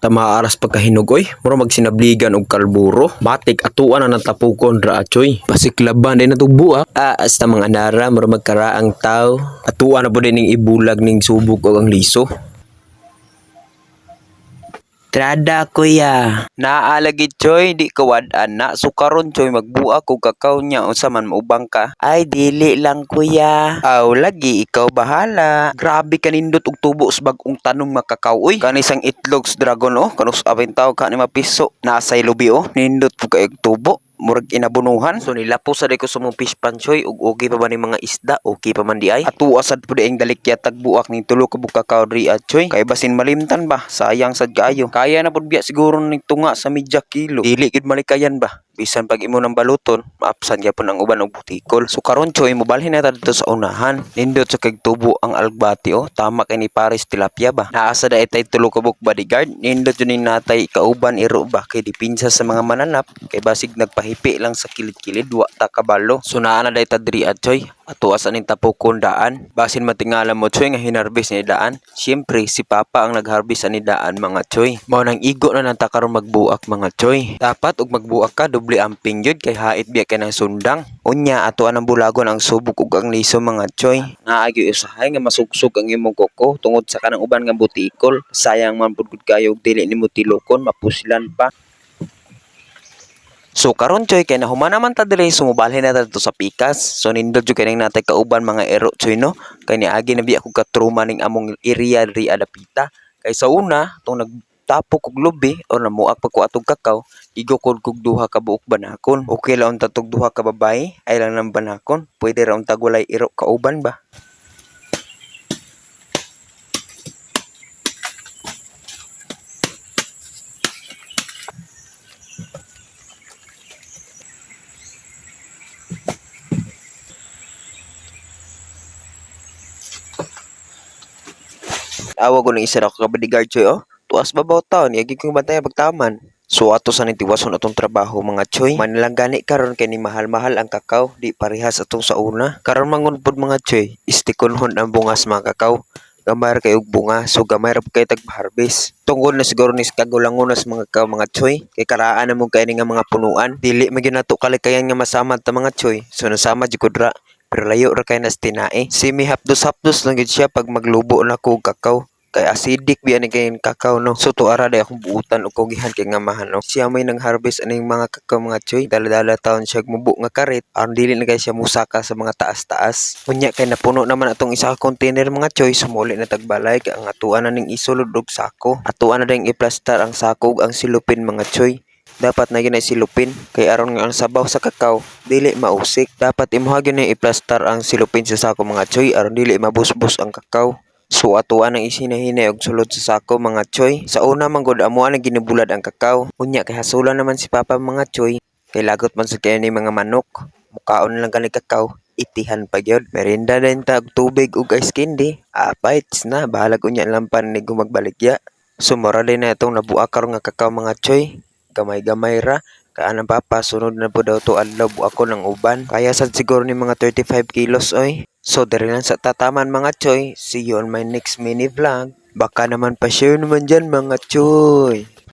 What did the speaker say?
Tama aras pagkahinog oy. Mura magsinabligan og kalburo. Matik atuan na natapukon ra, choy. Pasiklaban din na buak. Ah, hasta mga anara mura magkaraang tao. Atuan na po din ning ibulag ning subok og ang liso. Trada, kuya. Naalagi, choy, di ka wad-an na. So karon, choy, magbuak og kakao niya, unsa man, maubang ka? Ay, dili lang, kuya. Aw lagi, ikaw bahala. Grabe kanindot og tubo sa bag-ong tanom nga kakao oy. Kani isang itlog sa dragon oh, kanus awin taw ka ni mapiso. Nasay lubi oh, nindot pud kay og tubo. Murag inabunuhan. So nilapo sa ko sa mong fish pan, choy, ug okay pa ba ni mga isda? Okay pa man di ay. Atua sad pud ang dalikya tagbuak ning tulo ka buok kakao diri at choy. Kay basin malimtan ba? Sayang sad kaayo. Kaya na pud biya siguro ning tunga sa media kilo. Dili gid malikayan ba? Bisan pag imo nang baluton, maapsan gyapon ang uban og butikol. So karon, choy, mobalhin na ta dito sa unahan. Nindot sa kag tubo ang alugbati oh. Tama kay ni Paris tilapia ba. Naa sa daay tay tulo ka buok bodyguard. Nindot jud ning natay kauban iro ba kay dipinsa sa mga mananap kay basig nagpahipi lang sa kilid-kilid, wa ta kabalo. So naa na day ta diri at choy. Ato asa ning tapokon daan. Basin matingala mo, choy, nga hinarvest ni daan. Siyempre si Papa ang nagharvest ani daan, mga choy. Mao nang igo na nang ta karon magbuak, mga choy. Dapat og magbuak ka doble amping gyud kay hait biya kay nang sundang. Unya ato anang bulagon ang subok ug ang liso, mga choy. Naa gyud usahay nga masugsog ang imong kuko tungod sa kanang uban nga butikol. Sayang man pud gud kayo og dili nimo tilokon, mapuslan pa. So karon, choy, kay nahuman naman ta diri, sumubalhin na ta didto sa pikas. So nindot jud kay ning natay kauban mga ero, choy, no. Kay niagi na biya kog katruma ning among area diri adapita. Kay sa una tong nagtapok og lubi or namuak pa ko atong kakao, igo kog duha ka buok banakon. Okay ra unta tog duha ka babaye ay lang nang banakon. Pwede ra untag walay iro kauban ba. Awa ko ng isa ra ka bodyguard, choy oh. Tuas babaw taon, yagi kong bantayan pagtaman. So ato sa ning tiwason atong trabaho, mga choy. Man lang gani karon kay ni mahal-mahal ang kakao, di parehas atong sa una. Karon mangun pod, mga choy, istikonhon ang bungas mga kakao. Gamay ra kay og bunga, so gamay ra pud kay tag harvest. Tungod na siguro ni sa kagulangon sa mga kakao, mga choy, kay karaan na mo kay ni nga mga punuan. Dili man gyud nato kalikayan nga masamad ta, mga choy. So nasamad jud ko dra. Pero layo ra kay nas tinae. Semi hapdos-hapdos lang gyud siya pag maglubo na ko og kakao. Kay acidic biya ni kay kakao no. So tuara day akong buutan og kugihan kay ngamahan no. Siya may nang harvest aning mga kakao, mga choy. Dala-dala taon siya mubo nga karit aron dili na kay siya musaka sa mga taas-taas. Unya kay napuno naman atong isa ka container, mga choy, sumuli na tagbalay kay ang atuan na ning isulod og sako. Atuan na ding iplastar ang sako ug ang silupin, mga choy. Dapat na gyud na silupin kay aron nga ang sabaw sa kakao dili mausik. Dapat imuha gyud na iplastar ang silupin sa sako, mga choy, aron dili mabusbos ang kakao. So atuan ang isinahinay og sulod sa sako, mga choy. Sa una man gud amuan ang ginibulad ang kakao. Unya kay hasulan naman si Papa, mga choy. Kay lagot man sa kay ni mga manok. Mukaon lang kani kakao. Itihan pa gyud. Merinda din ta og tubig ug ice candy. Apaits na bahalag unya lang pa ni gumagbaligya. So mora din na itong nabuak karon nga kakao, mga choy. Gamay-gamay ra. Kaan ang papa, sunod na po daw to adlaw buakon ang uban. Kaya sad siguro ni mga 35 kilos oy. So diri lang sa tataman, mga choy. See you on my next mini vlog. Baka naman pa-share naman dyan, mga choy.